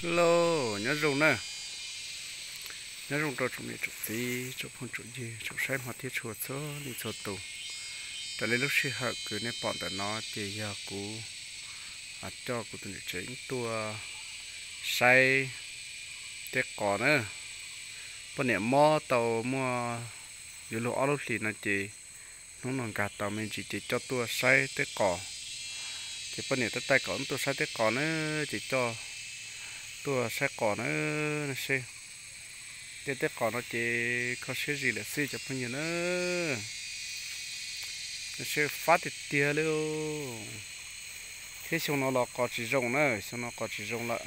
Hello, nyob zoo na, nyob zoo rau tsoom niam tsoom txiv, tsoom phooj tsoom ywg, tsoom saib hmov thiab tshua txhua leej txhua tus. Raws li lub sij hawm kws nej pom ntawm no ces yog kuv coj kuv tus niam tsev tuaj saib teb qos na. Poj niam mob tau muaj yuav luag ob lub hlis no ces hnub no nkag tau me ntsis ces coj tuaj saib teb qos. Ces poj niam tab taij kom tuaj saib teb qos na, ces coj tuaj saib qos na, seb. Tej teb qos no ces kho siab zis lawm xwb cov phooj ywg na. Seb fab tiag tiag li. Thiab xyoo no los qos tsis zoo na, xyoo no qos tsis zoo lawm.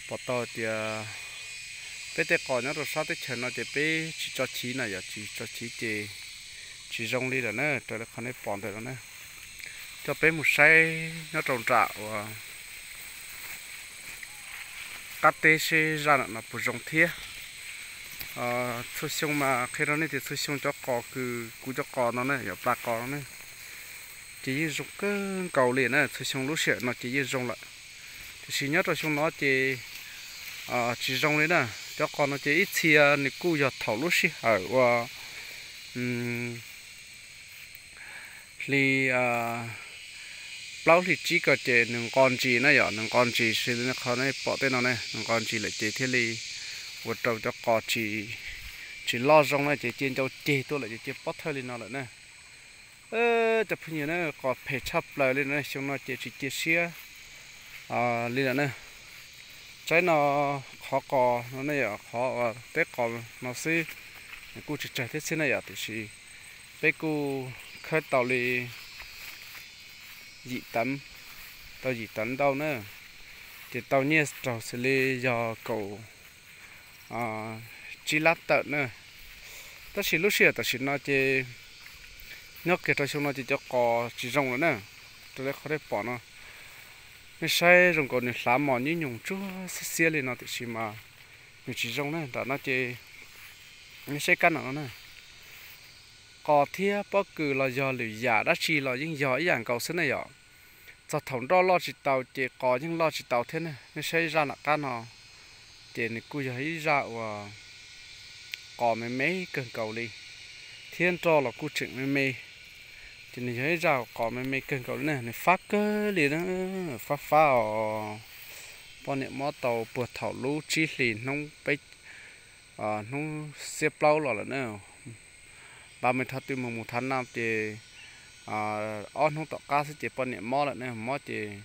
Pom tau tias peb tej qos nyob rau sab teb chaws no ces peb tsis tso chiv na, yog tsis tso chiv ces tsis zoo li lawm na, raws li qhov nej pom ntawm no na. Coj peb mus saib nyob rau nram uas qab teb seb zaj no puas zoo thiab. Txhua xyoo mas qhia rau nej tias txhua xyoo cov qos kws kuv cov qos no ne, yog pla qos no ne, ces yeej zoo kawg nkaus li na, txhua xyoo lub sij hawm no ces yeej zoo lawm. Tiam sis nyob rau xyoo no ces tsis zoo li na. Cov qos no ces ib txhia nws kuj yog thaum lub sij hawm uas hli plaub hli tsib ko ces nws nqo ntsis na, yog nws nqo ntsis xws li qhov nej pom tej no ne, nws nqo ntsis lawm ces thiaj li ua rau cov qos tsis loj zoo na, ces cia ncau ceg tuaj lawm ces cia pob thawj li no lawm na. Cov phooj ywg na, qos phem tshaj plaws li na, xyoo no ces tsis cia siab li lawm na. Tsaib no qhov qos no ne, yog qhov teb qos no xwb, kuj tsawg tsawg thiab xwb na yom, tiam sis peb kuj khawb tau li yim teev, tau yim teev ntau na, ces tau nyiaj raug xws li yog kaum tsib lab tawm na. Tab sis lub sij hawm tam sim no ces nyob kiag rau xyoo no ces cov qos tsis zoo lawm na. Raws li qhov nej pom no, nej saib zoo nkaus nws hlav mos nyuj nyoos tsuag xiab xiab li no tiam sis mas nws tsis zoo na. Nram no ces nej saib kab nram no na, qos thiab pob kws los yog lwm yam dab tsi los yeej yog ib yam nkaus xwb ne yom. Txog thaum nroj loj tsis tau ces qos yeej loj tsis tau thiab ne. Nej saib zaj nram qab no, ces nws kuj yog ib zaj uas qos me me kawg nkaus li, thiab nroj los kuj tseem me me. Ces nws yog ib zaj uas qos me me kawg nkaus li na, nws fab kawg li na, fab fab os. Poj niam mob tau puag thaum lub tsib hlis hnub peb hnub xiab plaub los lawm na. Npaj me thav twg mus mus thav na ces ob hnub tom qab xwb ces poj niam mob lawm ne, mob ces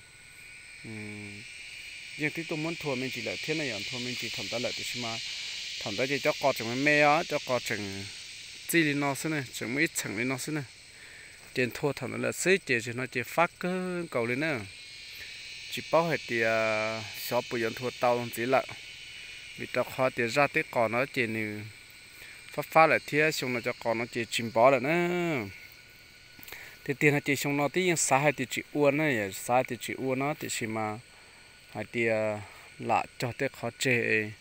yeej twb tuaj muab nthua me ntsis lawm thiab ne, yog nthua me ntsis thaum ntawd lawm tiam sis mas thaum ntawd ces cov qos tseem me me os, cov qos tseem txij li no xwb ne, tseem muaj ib txheem li no xwb ne. Ces nthua thaum ntawd lawm xwb ces zaum no ces fab kawg nkaus li na. Tsis paub hais tias xyov puas yuav nthua tau ntxiv lawm, vim rau qhov tias zaj teb qos no ces nws fab fab lawm thiab xyoo no cov qos no ces tsis npov lawm na. Tiag tiag no ces xyoo no twb yeej xav hais tias tsis ua na, xav hais tias tsis ua no tiam sis mas hais tias lam cog tej qhov tseg,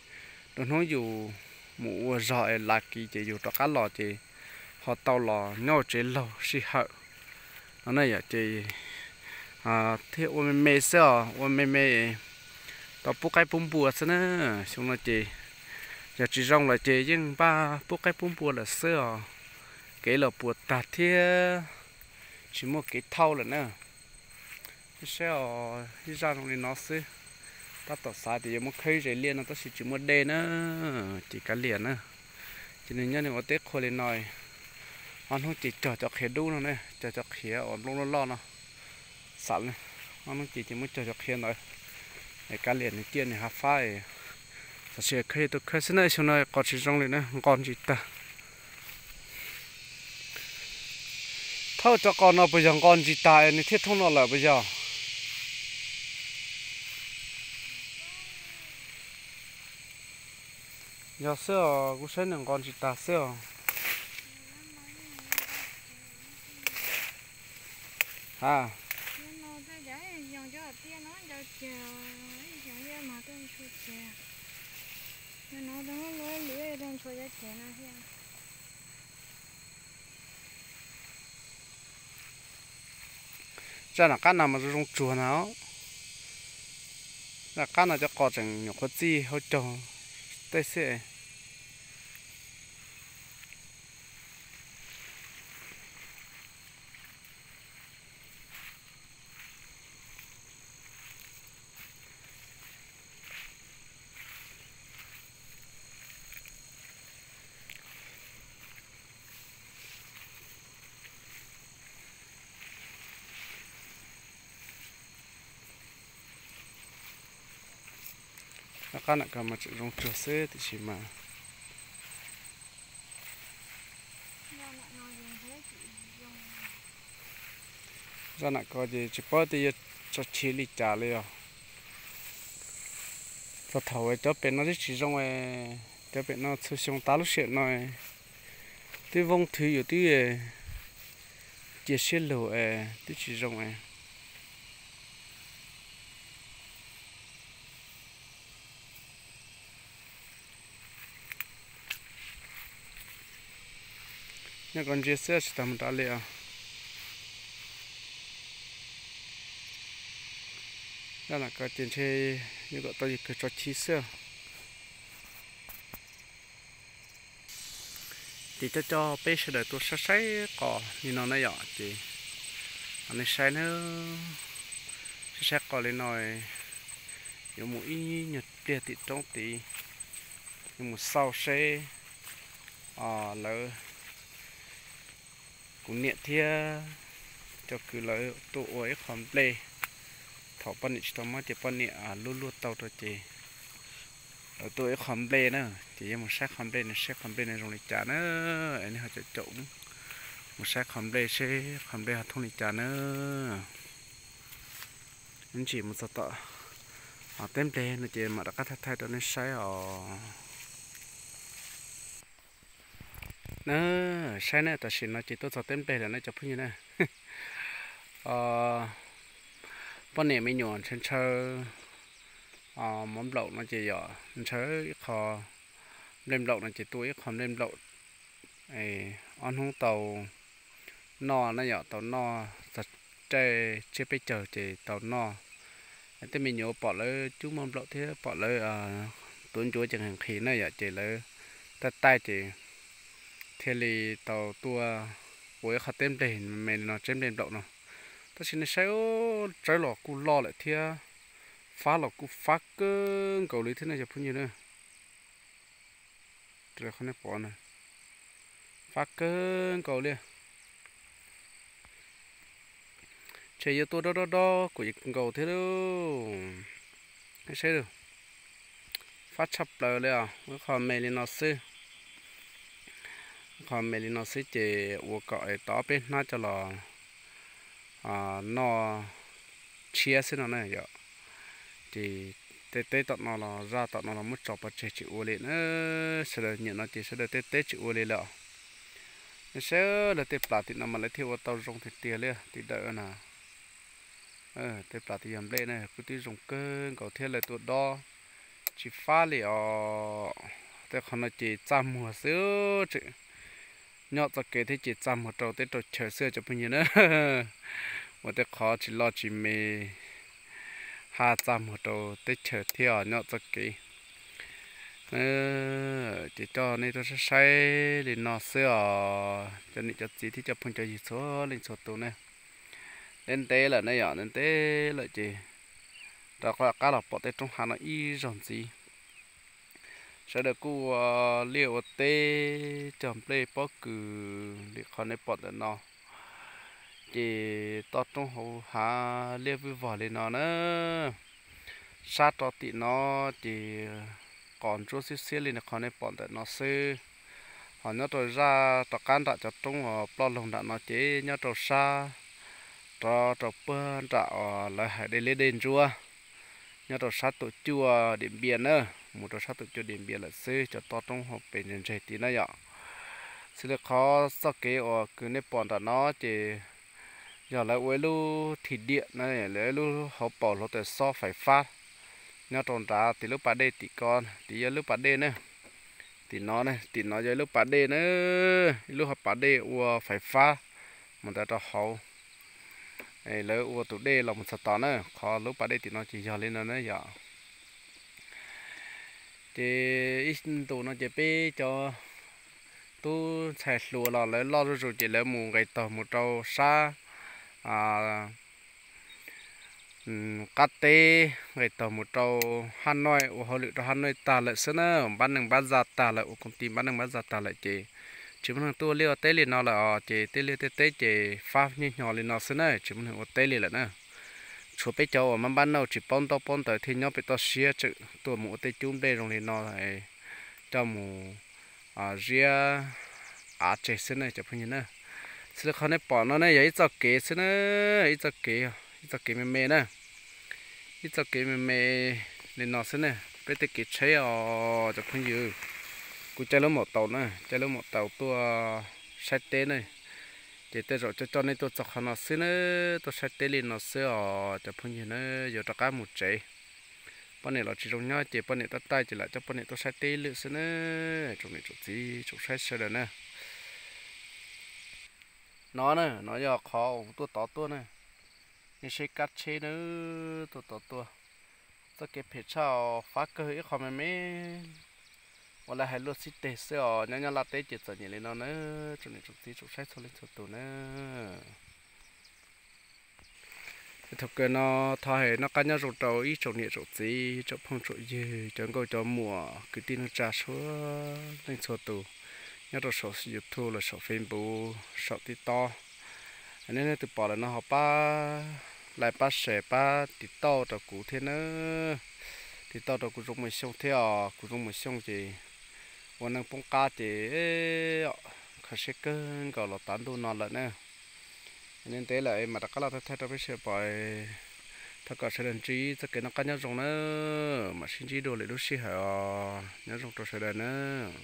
rau hnub yus mus ua zog es lav kiv ces yus rov qab los ces ho tau los nyob tsev laug sij hawm no na yom. Ces thiaj ua me me xwb os, ua me me tau pub qaib pub npua xwb na. Xyoo no ces yog tsis zoo lawm ces yeej npaj pub qaib pub npua lawm xwb os. Kev los puas tag thiab tsis muaj kev thauj lawm na. Saib os, ib zaj zoo li no xwb. Tab tom xav tias yuav muab khawb ze liaj no tab sis tsis muaj dej na, ces kav liam na. Ces nws nyob nws ua teb qhua li no, ob hnub ces cog cov qhiav dub no ne, cog cov qhiav uas nplooj loj loj no. Xam, ob hnub ces ces muab cog cov qhiav ntawd, es kav liam nws ciaj nws hav fab, tam sim khawb tuaj khawb xwb na, xyoo no qos tsis zoo li na, nqos ntsis tag. Thauj cov qos no puas yog nqos ntsis tag es nws thiaj thooj no lawm puas yog? Yog xwb os, kuv saib nws nqos ntsis tag xwb os. Ha. Zaj nram qab no mas zoo zoo tsuag na. Qab no cov qos tseem nyuam qhuav txij hauv caug tej xwb. Qab nam ko mas tseem zoo tsuag xwb tiam sis mas zaj nam ko ces tsis paub tias yuav tso chiv li cas li os. Txog thaum cov pem no twb tsis zoo, cov pem no txhua xyoo tav lub sij hawm no twb voob thwv yus twb cia siab lug es twb tsis zoo. Nyob ko ntsia xwb tsis tau mus rau li os. Zaj nam ko ces ntshe yuav kom tau yus kawg tso chiv xwb. Ces coj coj peb sawv daws tuaj saib saib qos li no na yom, ces nej saib na, saib saib qos li no, yuav mus ib nyuag pliag tim roob tid, yuav mus xauj seb lawv, kuv niam thiab cov kwv lawv tuaj ua ib qho nplej. Thaum poj niam tsis tau mob ces poj niam luaj luaj tau rau ces lawv tuaj ua ib qho nplej na, ces yuav mus saib qho nplej no seb qho nplej no zoo li cas na. Es nej ho caum caum mus saib qho nplej seb qho nplej ho thooj li cas na. Ib ntsis mus txog tom teb nplej no ces mam rov qab thaij thaij rau nej saib os. Na, saib na, tam sim no ces tuaj txog teb nplej lawm na cov phooj ywg na. Poj niam me nyuam ntshaw ntshaw mov nplaum no ces yom, ntshaw ib qho nplej nplaum no ces tua ib qho nplej nplaum, ob hnub tau noj na yom, tau noj txog caij tsiab peb caug ces tau noj. Tej me nyuam pom lawv cub mov nplaum thiab pom lawv tuav ncuav ces nqhis nqhis na yom, ces lawv taij taij ces thiaj li tau tuaj ua ib qho teb nplej me li no, teb nplej nplaum no. Tab sis nej saib, tsawb los kuj loj lawm thiab, fab los kuj fab kawg nkaus li thiab na cov phooj ywg na. Qhov nej pom na, fab kawg nkaus li. Ntshe yuav tuaj dob dob dob kuv nkaus thiab lauj. Saib, fab tshaj plaws li os. Ib qho me li no xwb, ib qho me li no xwb ces ua kom tau ob peb hnab coj los noj tshiab xwb no na yom. Ces tej teb tom no los zaj tom no los muab tso pov tseg tsis ua li na. Sawv daws nyiam no ces sawv daws tej teb tsis ua li lawm. Nej saib lawv tej plas tim no mas lawv thiaj ua tau zoo tiag tiag li tim dawm na. Tej plas tim yog nplej na kuj twb zoo kawg nkaus thiab lawv tua dob tsis fab li os. Tej qhov no ces txaj muag xwb, tseem nyob txoj kev thiab ces txaj muag rau teb rau chaw xwb cov phooj ywg na. Ua tej qhov tsis loj tsis me, haj txaj muag rau teb chaws thiab nyob txoj kev. Ces coj nej tuaj saib saib li no xwb os cov niam cov txiv thiab cov phooj cov ywg txhua leej txhua tus ne. Ntev ntev lawm ne yom, ntev ntev lawm ces rov qab los pom tej roob hav no ib zaug ntxiv. Sawv daws kuj ua liaj ua teb cog nplej pob kws li qhov nej pom ntawm no. Ces toj roob hauv hav liaj vwj vog li no na. Sab rov tim no ces qos ntsuab xiab xiab li qhov nej pom ntawm no xwb. Ho nyob rau zaj rov qab nram cov roob uas ploj loog nram no ces nyob rau sab rov rau puag nram uas lawv hais dej liab dej ntsuab, nyob rau sab tus cuaj Diam Npias na, mus rau sab tus cuaj Diam Npias lawm xwb, cov toj roob hauv pes ntseg ntseg tid na yom. Xws li qhov txoj kev uas kws nej pom nram no ces yog lawv ua ib lub thim diam na, lawv ib lub hauv paus hluav taws xob fais fab nyob rau nrad tim lub pas dej tim ko, tid yog lub pas dej na. Tim no, tim no yog ib lub pas dej na, ib lub hauv pas dej ua fais fab mus ntawd rau hauv. Lawv ua tus dej los mus txog tod na, qhov lub pas dej tim no ces yog li no na yom. Ces ib ntus no ces peb cov tub ntxhais hluas los lawv loj zuj zus ces lawv mus nqis tog mus rau sab qab teb, nqis tog mus rau Haj Noij, ua hauj lwm rau Haj Noij tag lawm xwb na, npab neeg npab zaj tag lawm, ua koom ti npab neeg npab zaj tag lawm ces tsis muaj neeg tuaj ua liaj ua teb li no lawm os. Ces tej liaj tej teb ces fab nyiaj hnyo li no xwb na, tsis muaj neeg ua teb li lawm na. Tshuav peb cov uas maj npab nauj tsis paub ntaub paub ntawv thiaj nyob pem toj siab tseem tuaj mus ua tej cub nplej zoo li no coj mus ziab av tseg xwb na cov phooj ywg na. Xws li qhov nej pom no ne yog ib txoj kev xwb na, ib txoj kev, ib txoj kev me me na, ib txoj kev me me li no xwb ne. Peb tej kev tsheb os cov phooj ywg, kuv caij lub maum taus na, caij lub maum taus tuaj saib teb ne. Ces tej zaum coj coj nej tuaj txog qhov no xwb na, tuaj saib teb li no xwb os cov phooj ywg na, yuav rov qab mus tsev. Poj niam los tsis zoo nyob ces poj niam tab taij ces lam coj poj niam tuaj saib teb ib lwm xwb na. Tsoom niam tsoom txiv tsoom saib sawv daws na, no na, no yog qhov uas tuaj tod tuaj na, nej saib kab tsheb na, tuaj tod tuaj. Txoj kev phem tshaj, fab kawg, ib qho me me uas lawv hais luaj xib teg xwb os. Nyob nyob Laj teb ces txom nyem li no na, tsoom niam tsoom txiv tsoom saib txhua leej txhua tus na. Thaum kawg no thov hais noj qab nyob zoo rau ib tsoom niam tsoom txiv tsoom phooj tsoom ywg cov nkauj cov muam kwv tij neej tsa txhua leej txhua tus nyob rau saum YouTube los saum Facebook saum TikTok. Nej leej twg pom lawm no ho pab like pab share pab tiv tauj rau kuv thiab nawb. Tiv tauj rau kuv zoo mus xyooj thiab os, kuv zoo mus xyooj ces ua neej poob qab ces kho siab kawg nkaus los tav ntuj no lawm na. Ntev ntev lawm mam rov qab los thaij thaij rau peb sawv daws pom. Thov kom sawv daws ntsib txoj kev noj qab nyob zoo na, mam sib ntsib dua lwm lub sij hawm os. Nyob zoo rau sawv daws nawb.